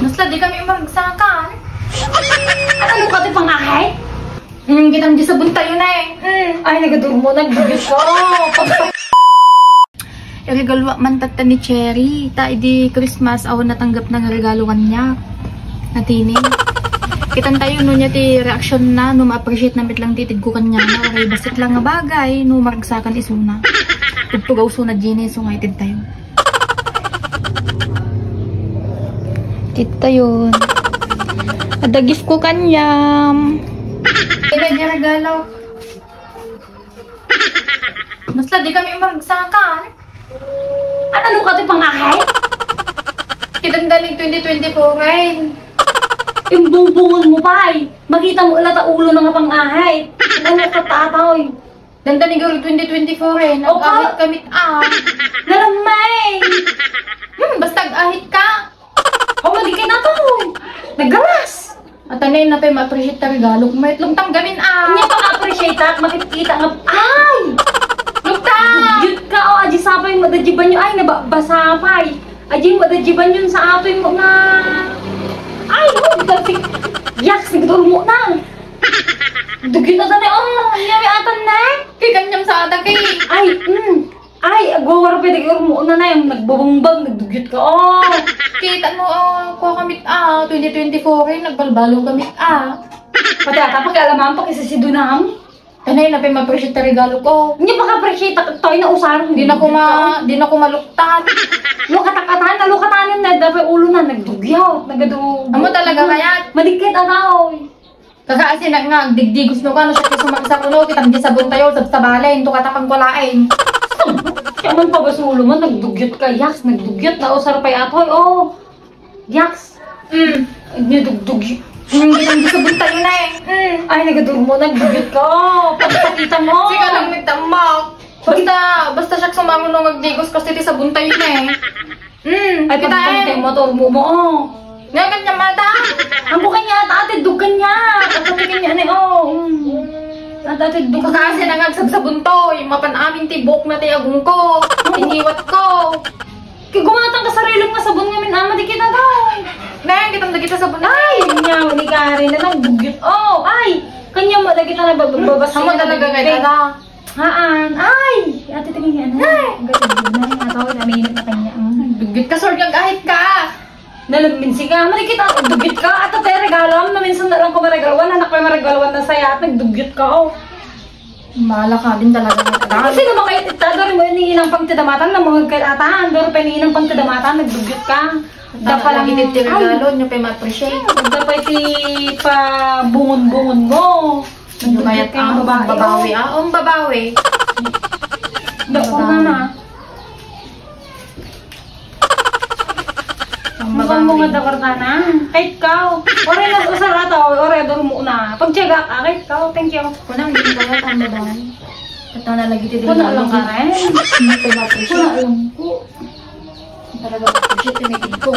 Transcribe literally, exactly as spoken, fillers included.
Nasta, di kami maragsakan. Ano ka ti pangahay? Hmm, kitang di sabon tayo na eh. Hmm. Ay, nagadurmo, nagdugis ko. Iregaluak man tatta ni Cherry. Ta idi Christmas, awan natanggap nga regalo kaniak. Natini. Kitan tayo no niya ti reaction na, no ma-appreciate na met lang ti itedko kaniana. Kay bassit lang nga bagay, no maragsakan isuna. Tugtugaw suna, Jenny, so nga ited tayo. Kita yun. Adagis ko kanyam. Ina niya regalo. Nasta, di kami maragsakan. Ano ka ti pangahay? Kitang danig twenty twenty-four, ay. Imbungbungon mo pa, ay. Makita mo ila ta ulo na nga pangahay. Ano ka, tataw, ay? Dandanig twenty twenty-four, eh. Opo. Nag-ahit kami, ah. Nalamay. Hmm, basta ag-ahit ka. Amo, di ka na to. Naggalas. At ano yun na tayo ma-appreciate ta regalo? Kumayat lugtang gamin, ah. Hindi pa ma-appreciate, ah. Makikita nga. Ay! Lugtang! Dugyot ka, oh. Adi sapay mo, dadjiban nyo. Ay, nababasa pay. Adi mo, dadjiban yun sa apay mo nga. Ay, oh, di ka si-, yaks, nagdurmo na. Dugyot na tani, oh. Yami atan na. Kay kanyam sa atak, eh. Ay, mm. Ay, agwawar pa dagiti urmo na na, yung nagbubungbag, nagdugyot ka, oh. Kita mo, ah, kuha kami, ah, twenty twenty-four, eh, nagbalbalo kami, ah. Pati ata, pakialaman, pakisisido na, hmm? Tanay na pa yung ma-appreciate ta regalo ko. Hindi pa ka-appreciate, ta-, tayo na usarong. Di na ko ma-, di na ko maluktan. Lukatan, lukatan na, dapat ulo na, nagdugyaw, nagadu-, Amo talaga kaya? Madikit, ataw. Kakaasinak nga, agdigdigos no ka, no siya ti sumaksak no, kitang di sabon tayo, sabsabalen, to katakang kulain. Kaya man pabasulo man, nagdugyot ka, yaks, nagdugyot, nausar pay atoy, oh. Yaks. Mm. Nidugdug. Mm, kitang di sabon tayo na eh. Mm. Ay, nagadurmo, nagdugyot ka, oh. Pagpakita mo. Sige lang, nagtambak. Basta, basta siya sumaruno, agdigos, kasi ti sabon tayo na eh. Mm, ay, kita pagpangitay eh. Mo, turbo mo, oh. Nga kanya mata. Ang bukan niya, ata, ate, dug kanya. Ate, kanya, ane, oh. Mm. Ate, ate, dug. Kasi na nga, sabsabon to. Yung mapan amin, ti buhok na ti agong ko. Tiniwat ko. Kay gumatang ka sarili nga sabon nga min ama, di kita daw. Nang, kitang dagita sabon. Ay, niya, ni Karen, na nang dugyot. Oh, ay. Kanya mo, dagita na bababas. Amo talaga kay tata. Haan. Ay! Ate, tingin niya, ano? Ay! Ang ganda na, ang tawag na, mainit na kanya. Mm. Dugyot ka, sir, nag-ahit ka. Nalaminsi ka. Marikit ang dugyot ka. Ato, te, regalo. Ano, minsan na lang ko maregaluan. Anak ko, maregaluan na saya. At nagdugyot ka, oh. Mahala ka din talaga. Kasi naman kayo, ita, dori mo, iniinang pang tidamatan, na mga kay ata, dori pa iniinang pang tidamatan, nagdugyot ka. Dapat lagi ti regalo, niyo pa ma-appreciate. Dapat ti pabungon-bungon mo. Ano kaya ang babae? Babawi, ah? Ang babawi. Dako na na. Ang babawi. Ang mga dakartana. Kahit kao. Ore na usar ata, ore, durmo na. Pagtyaga ka, kahit kao. Thank you. Kunang din ko, ang babawi. At na lagi ti kuna lang ka rin. Hindi ko ma-appreciate. Kuna lang ko. Talaga ma-appreciate yung itid ko.